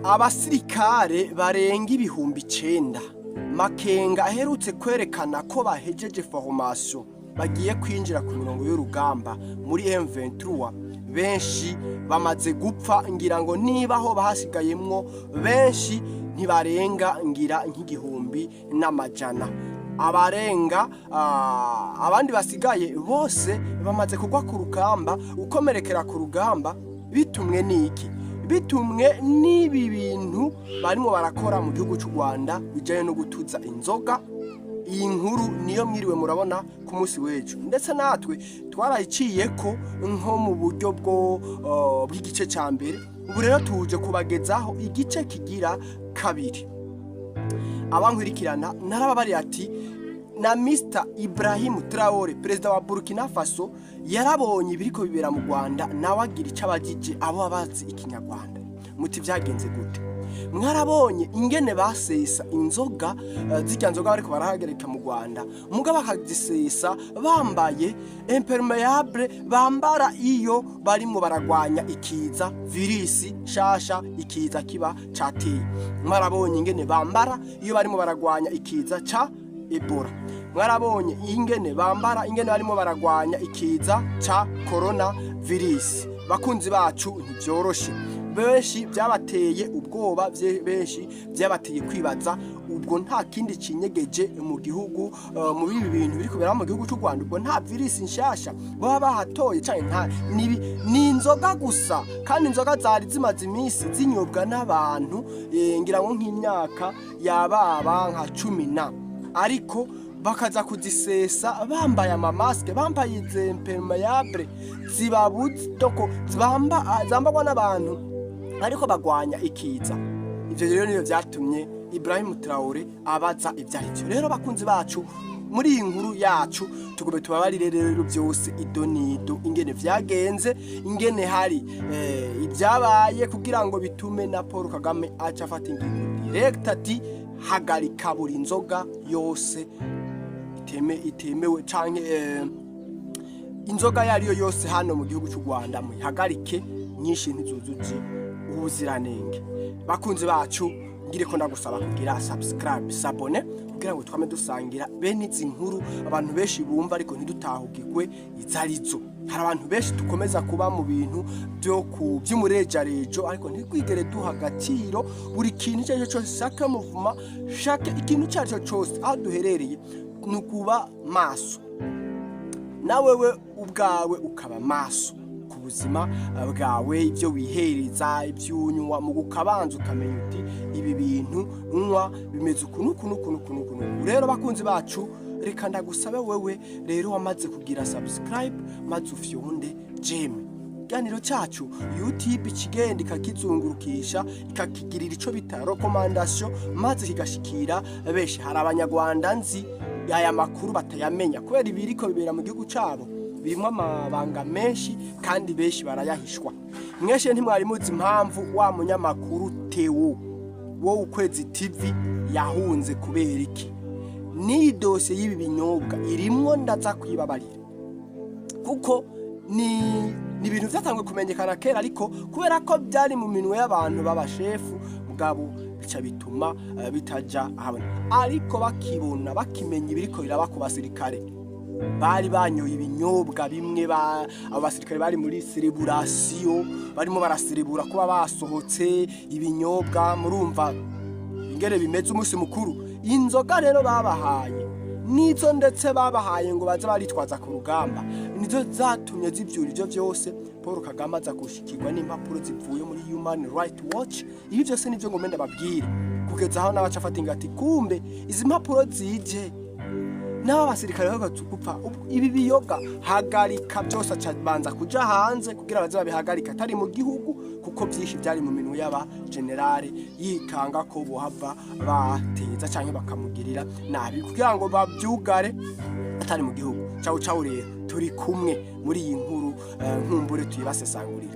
Abasirikare barenga 9000 Makenga aherutse kwerekana ko bahejeje formation, bagiye kwinjira ku mirongo y'urugamba muri M23, benshi bamaze gupfa. Ngira ngo niba ho bahasigayemwo benshi, ntibarenga ngira nk'1400. Abarenga abandi basigaye bose bamaze kugwa ku rugamba, gukomerekera ku rugamba. Bitumwe n'iki? Bitumwe n'ibi bintu barimo barakora mu gihugu cy'u Rwanda bijyanye no gutuza inzoga. Iyi nkuru niyo mwiriwe murabona ku munsi w'ejo, ndetse natwe twarayiciye ko nko mu buryo bwo bw'igice cya mbere. Ubu rero tuje kubagezaho igice kigira kabiri. Abankurikirana, narababariye ati na Mr Ibrahim Traore, perezida wa Burkina Faso, yarabonye ibiriko bibera mu Rwanda, nawe agira icyo abagije abo abazi ikinyarwanda. Muti byagenze gute? Mwarabonye ingene basesa inzoga, zirya nzoga bariko barahagarika mu Rwanda, muga bakazisesa bambaye imperméable bambara iyo barimo baragwanya ikiza virisi shasha, ikiza kiba cateye. Mwarabonye ingene bambara iyo barimo baragwanya ikiza ca Ebola. Mwarabonye ingene bambara ingene barimo baragwanya ikiza ca corona virus. Bakunzi bacu, ntibyoroshe. Benshi byabateye ubwoba, benshi byabateye kwibaza ubwo nta kindi kinyegeje mu gihugu, muri ibi bintu biri kubera mu gihugu cy'u Rwanda, ubwo nta virus nshasha baba bahatoye cyane, nta ni inzoga gusa. Kandi inzoga zari zimaze iminsi zinyobwa n'abantu, ngira ngo nk'imyaka yababa nka 10 na, ariko bakaza kuzisesa bambaye ama masques, bambaye izi imperméable zibabuze doko zambarwa n'abantu ariko bagwanya ikiza. Ivyo rero niyo vyatumye Ibrahim Traore abaza ivyo ari byo. Rero bakunzi bacu, muri iyi nkuru yacu tugombe tubabarire rero byose idonido, ingene vyagenze, ingene hari ibyabaye kugira ngo bitume na Paul Kagame aca afata ingingo direct ati hagarika buri nzoga yose itemewe canke inzoga yariyo yose hano mu gihugu cy'u Rwanda muyihagarike, nyinshi ntizuzuje ubuziranenge. Bakunzi bacu, ngire ko ndagusaba kugira subscribe, s'abonner, kugira ngo twame dusangira bene izi nkuru abantu benshi bumva ariko ntidutahukirwe izarizo. Hari abantu benshi dukomeza kuba mu bintu byo ku by'umurejarejo, ariko ntitwigere duha agaciro buri kintu icyo ari cyo cyose, chaque mouvement, chaque ikintu icyo ari cyo cyose. Aho duherereye ni ukuba maso, nawewe ubwawe ukaba maso ku buzima bwawe, ibyo wihereza, ibyo unywa, mu gukabanza ukamenya uti ibi bintu unywa bimeze uku n'uku n'uku n'uku n'uku n'uku. Rero bakunzi bacu, reka ndagusabe wewe rero wamaze kugira subscribe, maze ufyonde j'aime. Ikiganiro cyacu YouTube ikigenda ikakizungurukisha, ikakigirira ico bita recommandation, maze kigashikira benshi. Hari abanyarwanda nzi aya makuru batayamenya kubera ibiriko bibera mu gihugu cabo birimo amabanga menshi kandi benshi barayahishwa. Mweshe ntimwari muzi impamvu wa munyamakuru Theo wo Ukwezi TV yahunze kubera iki. N'iyi dosiye y'ibi binyobwa irimwo, ndaza kuyibabarira kuko ni ibintu byatangiye kumenyekana kera, ariko kubera ko byari mu minwe y'abantu b'abashefu mugabo bica bituma bitaja ahabona. Ariko bakibona, bakimenya ibiriko biraba ku basirikare bari banyoye ibinyobwa bimwe, ba abo basirikare bari muri célébration, barimo baraserebura kuba basohotse ibinyobwa. Murumva ingere bimeze, umunsi mukuru. Inzoga rero babahaye nizo ndetse babahaye ngo baze baritwaza ku rugamba, nizo zatumye zivyura ivyo vyose. Paul Kagame aza gushikirwa n'impapuro zivuye muri Human Rights Watch. Ibi byose nivyo ngomba ndababwire, kugeza aho n'abaca afata ingati kumbe izi mpapuro zije n'aba basirikare bagaze gupfa, ibi biyoga hagarika byose. Aca banza kuja hanze kugira baze babihagarika atari mu gihugu, kuko byinshi byari mu minwe y'aba generale, yikanga ko bohava bateza canke bakamugirira nabi, kugira ngo bavyugare atari mu gihugu. Ciao ciao. Rero turi kumwe muri iyi nkuru, nkumbure tuyibasesangurira.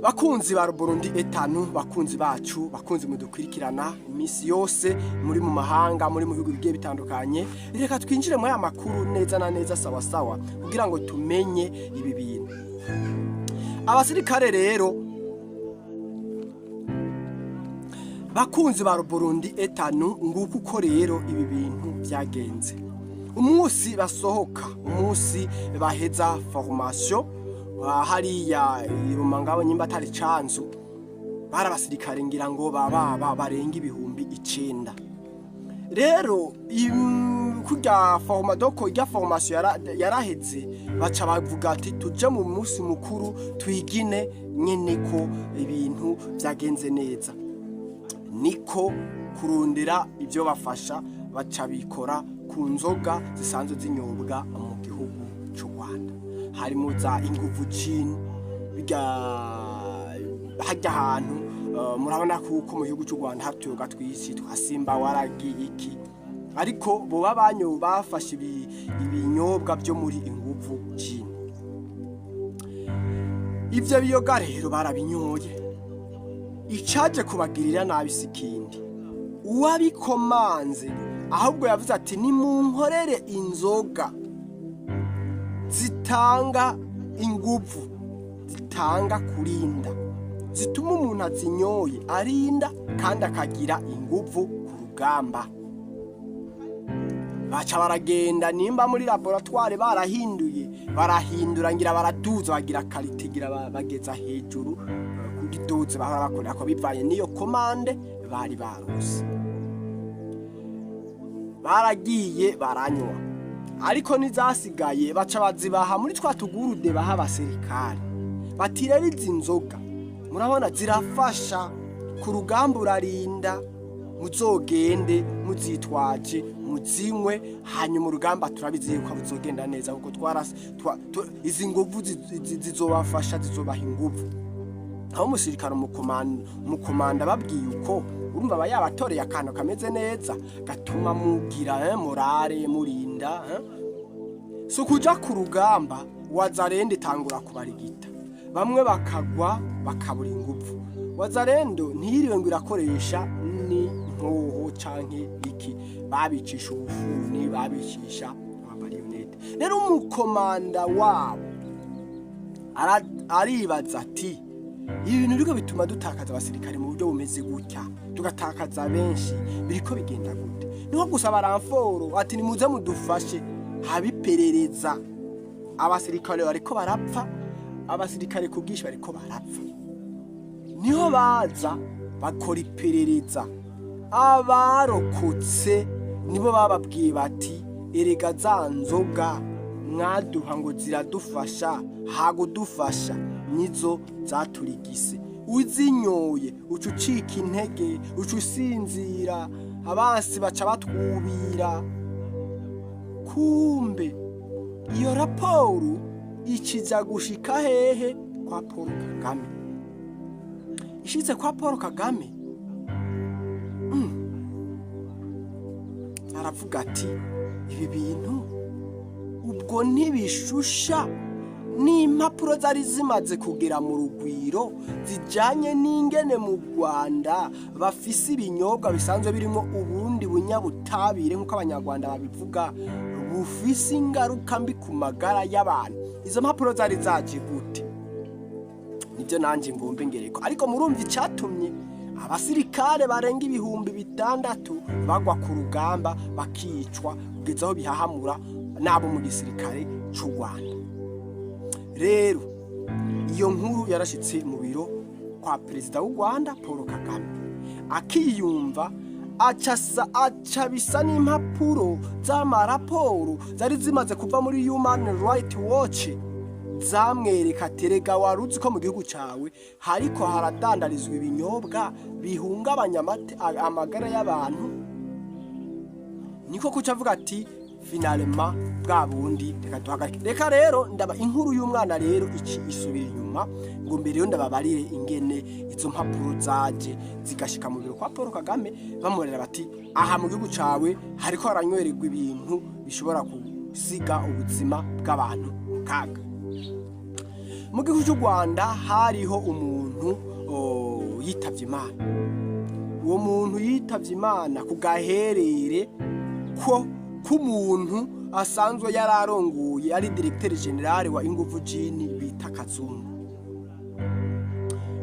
Bakunzi ba Burundi etanu, bakunzi bacu, bakunzi mudukurikirana iminsi yose, muri mu mahanga, muri mu bihugu bigiye bitandukanye, reka twinjire muri aya makuru neza na neza, sawa sawa, kugira ngo tumenye ibi bintu. Abasirikare rero Bakunzi ba Burundi etanu, nguko uko rero ibi bintu byagenze. Umunsi basohoka, umunsi baheza formation hariya Rumangabo, nyimba atari Canzu, bari abasirikare ngira ngo baba barenga 9000. Rero kurya forma doko irya formation yaraheze, baca bavuga ati tuje mu munsi mukuru, twigine nyene ko ibintu byagenze neza. Niko kurondera ibyo bafasha, baca bikora ku nzoga zisanzwe zinyobwa mu gihugu cy'u Rwanda, harimo za Ingufu Gin. Bijya hajya ahantu murabona kuko mu gihugu cy'u Rwanda hari utuyoga twinshi twa Simba, Waragi, iki, ariko boba banyo bafashe ibinyobwa byo muri Ingufu Gin. Ivyo biyoga rero barabinyoye. Icaje kubagirira nabi si ikindi, uwabikomanze ahubwo yavuze ati nimunkorere inzoga zitanga inguvu, zitanga kurinda, zituma umuntu azinyoye arinda kandi akagira inguvu ku rugamba. Baca baragenda nimba muri laboratoire barahinduye, barahindura ngira baraduza, bagira qualité, ngira bageza hejuru kuri dose bahora bakorera ko, bivanye n'iyo commande bari barose. Baragiye baranywa, ariko nizasigaye baca bazibaha muri twa tugurude baha abasirikare, bati rero izi nzoga murabona zirafasha ku rugamba, urarinda, muzogende muzitwaje, muzinywe, hanyuma urugamba turabizi yuko buzogenda neza, kuko izi nguvu zizobafasha, zizobaha inguvu. Aho umusirikare umukomanda babwiye uko, urumva aba yabatoreye akantu kameze neza gatuma mugira morale, murinda. Si ukuja ku rugamba, Wazalendo itangura kubarigita, bamwe bakagwa, bakabura inguvu. Wazalendo ntiyiriwe ngo irakoresha ni nkoho canke iki, babicisha ubufuni, babicisha amabariyonete. Rero umukomanda wabo aribaza ati ibi bintu biriko bituma dutakaza abasirikare mu buryo bumeze gutya, tugatakaza benshi, biriko bigenda gute? Niho gusaba renfort, ati nimuze mudufashe, habiperereza, abasirikare bariko barapfa, abasirikare ku bwinshi bariko barapfa. Niho baza bakora iperereza, abarokotse nibo bababwiye bati erega za nzoga mwaduha ngo ziradufasha, hagudufasha nizo zaturigise, uzinyoye uca ucika intege, uca usinzira, abansi baca batwubira. Kumbe iyo raporo ikiza gushika hehe? Kwa Paul Kagame. Ishitse kwa Paul Kagame, aravuga ati ibi bintu ubwo ntibishusha n'impapuro zari zimaze kugera mu Rugwiro zijyanye n'ingene mu Rwanda bafise ibinyobwa bisanzwe birimo ubundi bunyabutabire, nk'uko Abanyarwanda babivuga, bufise ingaruka mbi ku magara y'abantu? Izo mpapuro zari zaje gute? Nibyo nanjye ngombe ngereko. Ariko murumva icyatumye abasirikare barenga 6000 bagwa ku rugamba, bakicwa kugeza aho bihahamura n'abo mu gisirikare cy'u Rwanda. Rero iyo nkuru yarashitse mu biro kwa perezida w'u Rwanda Paul Kagame, akiyumva aca bisa n'impapuro z'amaraporo zari zimaze kuva muri Human Rights Watch zamwereka terega wari uzi ko mu gihugu cyawe hariko haradandarizwa ibinyobwa bihungabanya amagara y'abantu. Niko kuca avuga ati finalement bwa bundi reka duhagarike. Reka rero ndaba inkuru y'umwana rero ici isubira inyuma, ngo mbere yo ndababarire ingene izo mpapuro zaje zigashika mu biro kwa Paul Kagame, bamurera bati aha mu gihugu cawe hariko haranywererwa ibintu bishobora gusiga ubuzima bw'abantu mu kaga. Mu gihugu cy'u Rwanda hariho umuntu yitavye Imana. Uwo muntu yitavye Imana ku gaherere ko k'umuntu asanzwe yararongoye, ari directeur général wa Ingufu Gin bita Kazungu.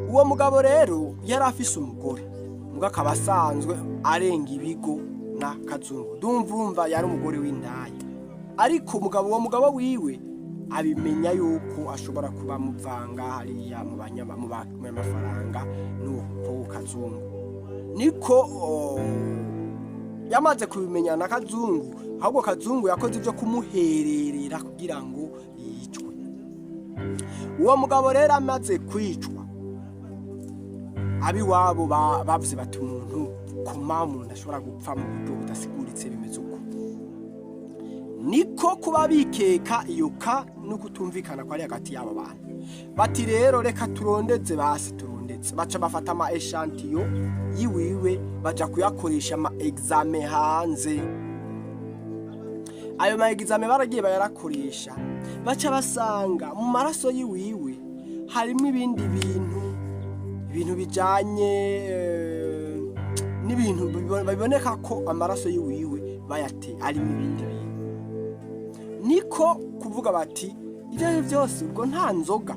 Uwo mugabo rero yari afise umugore. Umugabo Mbwa akaba asanzwe arenga ibigo na Kazungu. Ndumva urumva yari umugore w'indaya, ariko umugabo, uwo mugabo wiwe abimenya yuko ashobora kuba muvanga hariya mu banyama mu banyamafaranga n'uko Kazungu niko yamaze kubimenya na Kazungu. Ahubwo Kazungu yakoze ibyo kumuhererera kugira ngo yicwe. Uwo mugabo rero amaze kwicwa, abiwabo bavuze bati: "Umuntu kuma umuntu ashobora gupfa mu buryo budasiguritse bimeze uko?" Niko kuba bikeka iyo ka no kutumvikana kwari hagati y'abo bantu. Bati: "Rero reka turondeze basi, turondeze." Baca bafata ama échantillons yiwiwe, baja kuyakoresha ama examens hanze. Ayo ma examens baragiye bayarakoresha, baca basanga mu maraso yiwiwe harimo ibindi bintu, ibintu bijanye n'ibintu biboneka ko amaraso yiwiwe bayate arimo ibindi bintu. Niko kuvuga bati: "Ibyo ari byo byose, ubwo nta nzoga."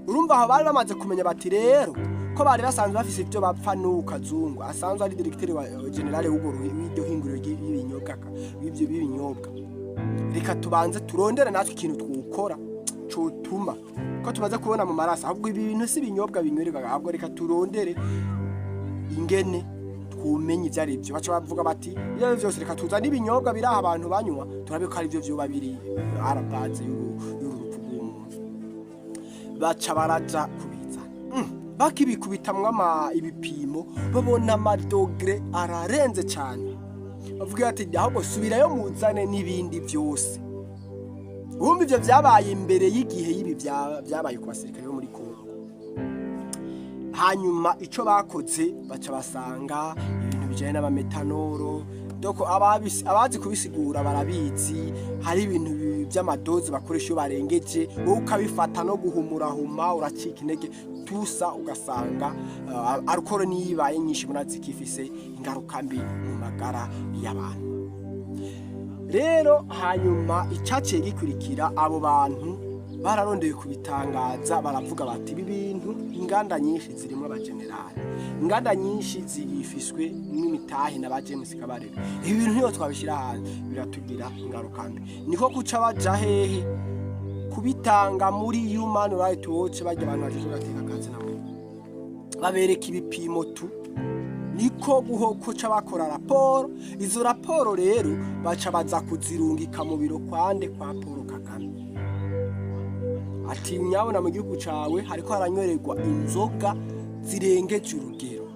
Urumva aho bari bamaze kumenya bati rero ko bari basanzwe bafise ibyo bapfa n'uwo Kazungu asanzwe ari directeur wa général w'iryo hinguriro ry'ibinyobwa w'ibyo b'ibinyobwa. Reka tubanze turondere natwe ikintu twukora cotuma ko tumaze kubona mu maraso, ahubwo ibi bintu si ibinyobwa binywererwa, ahubwo reka turondere ingene twumenye ivyo ari byo. Baca bavuga bati: "Ibyo ari byo byose, reka tuzane ibinyobwa biri aho abantu banywa, turabe ko ari byo vyoba biri à la base y'uru rupfu rw'umuntu." Baca baraja kubizana. Bakibikubitamwo ama ibipimo, babona ama degrés ararenze cyane. Bavuga ati: "Ahubwo subirayo muzane n'ibindi byose." Wumva ivyo vyabaye imbere y'igihe y'ibi vyabaye ku basirikare bo muri Kongo. Hanyuma ico bakoze, baca basanga ibintu bijanye n'ama méthanol. Doko abazi kubisigura barabizi, hari ibintu vy'ama doses bakoresha iyo barengeje, wowe ukabifata no guhumurahuma uracika intege tusa, ugasanga alcool niyo ibaye nyinshi murazi ko ifise ingaruka mbi mu magara y'abantu. Rero hanyuma icaciye gikurikira, abo bantu bararondeye kubitangaza, baravuga bati: "Ibi bintu, inganda nyinshi zirimo abajenerali, inganda nyinshi zifiswe n'imitahe na ba James Kabarebe, ibi bintu niyo twabishyira hanze biratugira ingaruka mbi." Niko kuca baja hehe? Kubitanga muri Human Rights Watch. Bajya abantu bajejwe agateka kazi nabo babereka ibipimo tu, niko guho kuca bakora raporo. Izo raporo rero baca baza kuzirungika mu biro kwande? Kwa Paul Kagame, ati: "Nyabona mu gihugu cawe hariko haranywererwa inzoga zirengeje urugero."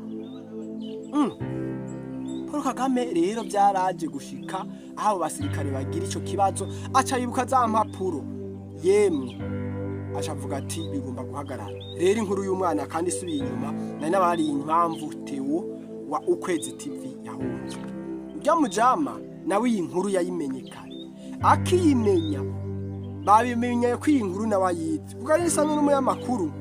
Paul Kagame rero byaraje gushika aho abo basirikare bagira ico kibazo, aca yibuka za mpapuro, yemwe aca avuga ati: "Bigomba guhagarara." Rero inkuru y'umwana kandi isubiye inyuma, nari nabariye impamvu Theo wa Ukwezi TV yahunze. Urya mujama nawe iyi nkuru yayimenye kare, akiyimenya babimenye ko iyi nkuru nawe ayizi, kuko ari isanzwe n'umunyamakuru.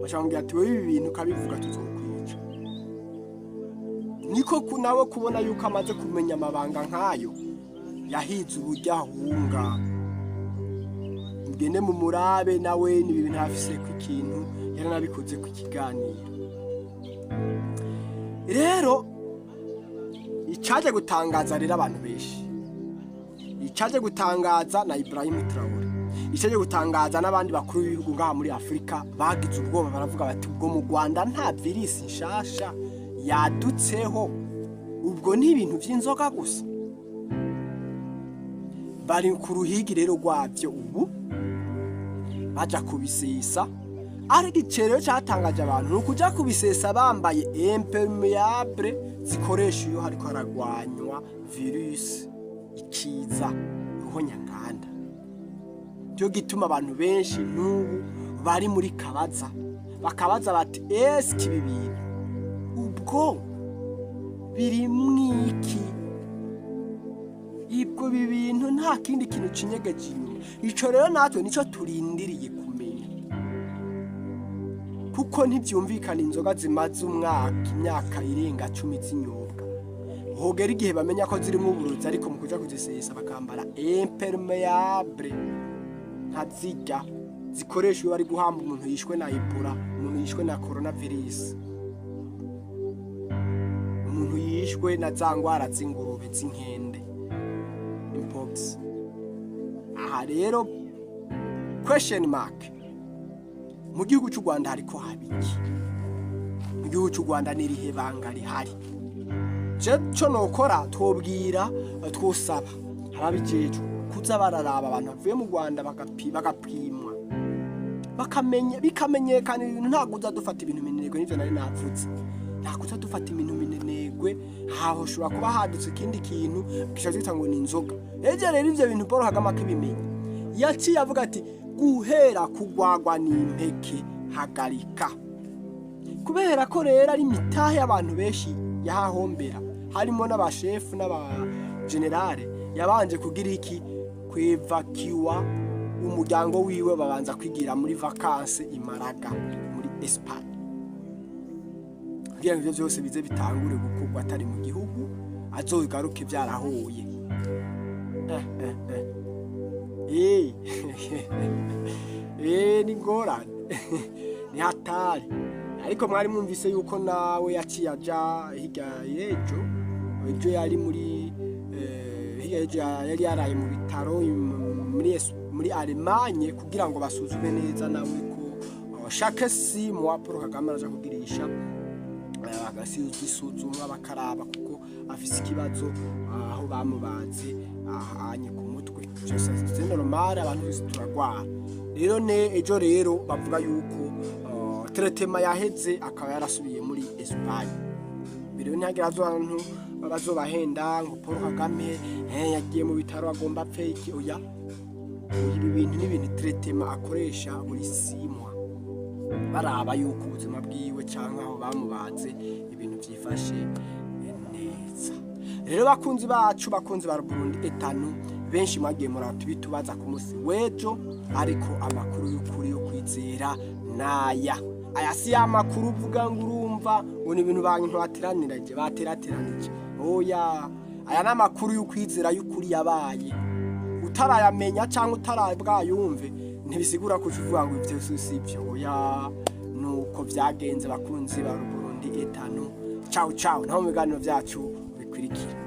Baca bamubwira ati: "Wewe ibi bintu ukabivuga tuzokwica." Niko nawe kubona yuko amaze kumenya amabanga nk'ayo, yahize uburyo ahunga. Mugende mu murabe nawe ni ibintu afise ku ikintu yaranabikoze ku kiganiro. Rero icaje gutangaza rero abantu benshi, icaje gutangaza na Ibrahim Traore, icaje gutangaza n'abandi bakuru b'ibihugu ngaha muri Afrika, bagize ubwoba, baravuga bati: "Ubwo mu Rwanda nta virisi nshasha yadutseho? Ubwo ni ibintu vy'inzoga gusa?" Bari ku ruhigi rero rwavyo, ubu baja kubisesa. Ariko icerero cyatangaje abantu ni ukuja kubisesa bambaye imperméable zikoresha iyo hariko haragwanywa virusi ikiza ruhonyanganda. Cyo gituma abantu benshi n'ubu bari muri kabaza, bakabaza bati: "Eske ibi bintu ubwo birimwo iki? Ibwo ibi bintu nta kindi kintu cinyegeje inyuma?" Ico rero natwe nico turindiriye kumenya, kuko ntivyumvikana inzoga zimaze umwaka, imyaka irenga 10 zinyobwa, hogera igihe bamenya ko zirimo uburozi, ariko mu kuja kuzisesa bakambara imperméable nkazirya zikoresha iyo bari guhamba umuntu yishwe na Ebola, umuntu yishwe na coronavirus. Yishwe na za ngwara z'ingurube, z'inkende, mpox. Aha rero question mark: mu gihugu cy'u Rwanda hariko haba iki? Mu gihugu cy'u Rwanda n'irihe banga rihari? Je cyo nokora, twobwira, twosaba ababijejwe kuza bararaba abantu bavuye mu Rwanda, bagapimwa, bakamenya, bikamenyekana ibintu. Ntabwo uza dufata ibintu minenegwe, nivyo nari navuze, ntabwo uza dufata ibintu minenegwe. Aho ushobora kuba hadutse ikindi kintu kisha cyita ngo ni inzoga. Ejo rero ivyo bintu Paul Kagame akibimenya, yaciye avuga ati: "Guhera kugwagwa n'impeke, hagarika." Kubera ko rero ari imitahe y'abantu benshi yahahombera, harimo n'abashefu n'abagenerale, yabanje kugira iki? Kwevakiwa umuryango wiwe, babanza kwigira muri vacances i Malaga muri Espagne, kugira ngo ivyo vyose bize bitangure gukorwa atari mu gihugu, azogaruke vyarahuye. Ni ngorane, ni hatari. Ariko mwari mwumvise yuko nawe yaciye aja hirya y'ejo. Ejo yari muri hirya y'ejo yari yaraye mu bitaro muri Allemagne, kugira ngo basuzume neza nawe ko chaque 6 mois Paul Kagame araja kugirisha bagasuzumwa, bakaraba kuko afise ikibazo aho bamubaze ahanye ku mutwe. Byose c'est normal, abantu bose turagwara. Rero ne ejo rero bavuga yuko traitement yaheze, akaba yarasubiye muri Espagne. Rero ntihagira abantu bazobahenda ngo Paul Kagame yagiye mu bitaro, agomba apfe iki. Oya, ibi bintu ni ibintu traitement akoresha buri 6 mois, baraba yuko ubuzima bwiwe cyangwa aho bamubaze ibintu byifashe neza. Rero bakunzi bacu, bakunzi ba Burundi etanu, benshi mwagiye muratubitubaza ku munsi w'ejo, ariko amakuru y'ukuri yo kwizera naya. Aya si ya makuru uvuga ngo urumva ngo ni ibintu bantu bateranirije, baterateranije. Oya, aya ni amakuru y'ukwizera, y'ukuri yabaye. Utarayamenya cyangwa utarabwayumve ntibisigura ko uvuga ngo ibyo si byo. Oya, nuko byagenze, bakunzi ba Burundi etanu. Ciao ciao, naho mu biganiro byacu bikurikira.